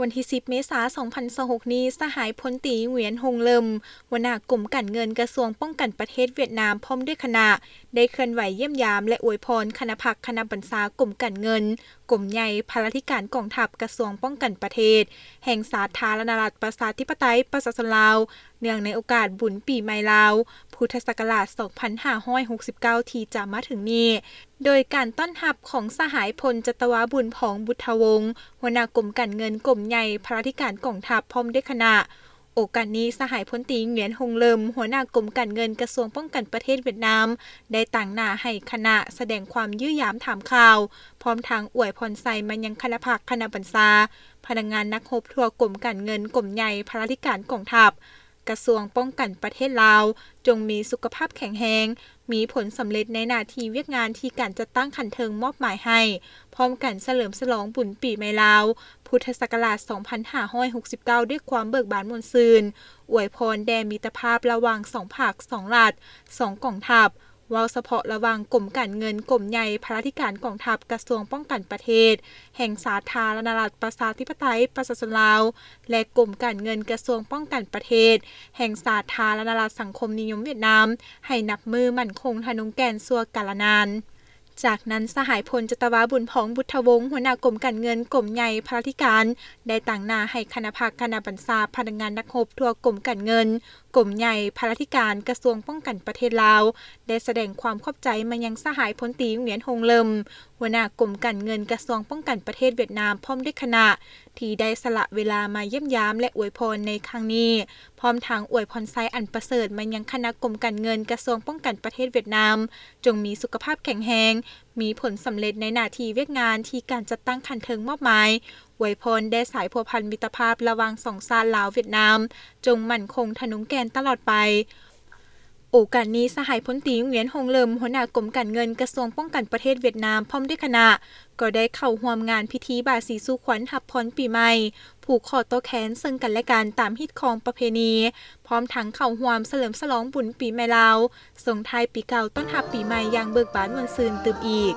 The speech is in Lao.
ວັນທີສິບ ເມສາ ສອງພັນຊາວຫົກນີ້, ສະຫາຍພົນຕີ ຫງວຽນ ຫົງເລີມ ຫົວໜ້າກົມການເງິນ ກະຊວງປ້ອງກັນປະເທດຫວຽດນາມ ພ້ອມດ້ວຍຄະນະ ໄດ້ເຄື່ອນໄຫວຢ້ຽມຢາມ ແລະ ອວຍພອນຄະນະພັກຄະນະບັນຊາກົມການເງິນ, ກົມໃຫຍ່ພະລາທິການກອງທັບ ກະຊວງປ້ອງກັນປະເທດ ແຫ່ງສາທາລະນະລັດ ປະຊາທິປະໄຕ ປະຊາຊົນລາວ ເນື່ອງໃນໂອກາດບຸນປີໃໝ່ລາວ ພຸດທະສັກກະລາດ ສອງພັນຫ້າຮ້ອຍຫົກສິບເກົ້າ ທີ່ຈະມາເຖິງນີ້. ໂດຍການຕ້ອນຮັບຂອງສະຫາຍພົນຈັດຕະວາ ບຸນພອງ ບຸດທະວົງ ຫົວໜ້າກົມການເງິນ ກົມໃຫຍ່ພະລາທິການກອງທັບ ພ້ອມດ້ວຍຄະນະ. ໂອກາດນີ້, ສະຫາຍພົນຕີ ຫງວຽນ ຫົງເລີມ ຫົວໜ້າກົມການເງິນ ກະຊວງປ້ອງກັນປະເທດຫວຽດນາມ ໄດ້ຕາງໜ້າໃຫ້ຄະນະສະແດງຄວາມຢ້ຽມຢາມຖາມຂ່າວ, ພ້ອມທັງອວຍພອນໄຊມາຍັງຄະນະພັກຄະນະບັນຊາ, ພະນັກງານນັກຮົບທົ່ວກົມການເງິນ, ກົມໃຫຍ່ພະລາທິການກອງທັບ, ກະຊວງປ້ອງກັນປະເທດລາວ ຈົ່ງມີສຸຂະພາບແຂງແຮງ, ມີຜົນສຳເລັດໃນໜ້າທີ່ວຽກງານທີ່ການຈັດຕັ້ງຂັ້ນເທິງມອບໝາຍໃຫ້, ພ້ອມກັນສະເຫຼີມສະຫຼອງບຸນປີໃໝ່ລາວ ພຸດທະສັກກະລາດ ສອງພັນຫ້າຮ້ອຍຫົກສິບເກົ້າ ດ້ວຍຄວາມເບີກບານມ່ວນຊື່ນ, ອວຍພອນແດ່ມິດຕະພາບລະຫວ່າງສອງພັກ, ສອງລັດ, ສອງກອງທັບ, ເວົ້າສະເພາະລະຫວ່າງກົມການເງິນ, ກົມໃຫຍ່ພະລາທິການກອງທັບ ກະຊວງປ້ອງກັນປະເທດ ແຫ່ງສາທາລະນະລັດ ປະຊາທິປະໄຕ ປະຊາຊົນລາວ ແລະ ກົມການເງິນ ກະຊວງປ້ອງກັນປະເທດ ແຫ່ງສາທາລະນະລັດສັງຄົມນິຍົມຫວຽດນາມ ໃຫ້ນັບມື້ໝັ້ນຄົງທະນົງແກ່ນຊົ່ວກາລະນານ. ຈາກນັ້ນ, ສະຫາຍພົນຈັດຕະວາ ບຸນພອງ ບຸດທະວົງ ຫົວໜ້າກົມການເງິນ, ກົມໃຫຍ່ພະລາທິການ ໄດ້ຕາງໜ້າໃຫ້ຄະນະພັກຄະນະບັນຊາ, ພະນັກງານນັກຮົບທົ່ວກົມການເງິນ, ກົມໃຫຍ່ພະລາທິການ ກະຊວງປ້ອງກັນປະເທດລາວ ໄດ້ສະແດງຄວາມຂອບໃຈມາຍັງສະຫາຍພົນຕີ ຫງວຽນ ຫົງເລີມ ຫົວໜ້າກົມການເງິນ ກະຊວງປ້ອງກັນປະເທດຫວຽດນາມ ພ້ອມດ້ວຍຄະນະ ທີ່ໄດ້ສະຫຼະເວລາມາຢ້ຽມຢາມ ແລະ ອວຍພອນໃນຄັ້ງນີ້, ພ້ອມທັງອວຍພອນໄຊອັນປະເສີດມາຍັງຄະນະກົມການເງິນ ກະຊວງປ້ອງກັນປະເທດຫວຽດນາມ ຈົ່ງມີສຸຂະພາບແຂງແຮງ, ມີຜົນສຳເລັດໃນໜ້າທີ່ວຽກງານທີ່ການຈັດຕັ້ງຂັ້ນເທິງມອບໝາຍ, ອວຍພອນແດ່ສາຍພົວພັນມິດຕະພາບລະຫວ່າງສອງຊາດລາວ-ຫວຽດນາມ ຈົ່ງໝັ້ນຄົງທະນົງແກ່ນຕະຫຼອດໄປ. ໂອກາດນີ້, ສະຫາຍພົນຕີ ຫງວຽນ ຫົງເລີມ ຫົວໜ້າກົມການເງິນ ກະຊວງປ້ອງກັນປະເທດຫວຽດນາມ ພ້ອມດ້ວຍຄະນະ ກໍໄດ້ເຂົ້າຮ່ວມງານພິທີບາສີສູ່ຂວັນຮັບພອນປີໃໝ່, ຜູກຂໍ້ຕໍ່ແຂນເຊິ່ງກັນແລະກັນຕາມຮີດຄອງປະເພນີ, ພ້ອມທັງເຂົ້າຮ່ວມສະເຫຼີມສະຫຼອງບຸນປີໃໝ່ລາວ, ສົ່ງທ້າຍປີເກົ່າ ຕ້ອນຮັບປີໃໝ່ຢ່າງເບີກບານມ່ວນຊື່ນຕື່ມອີກ.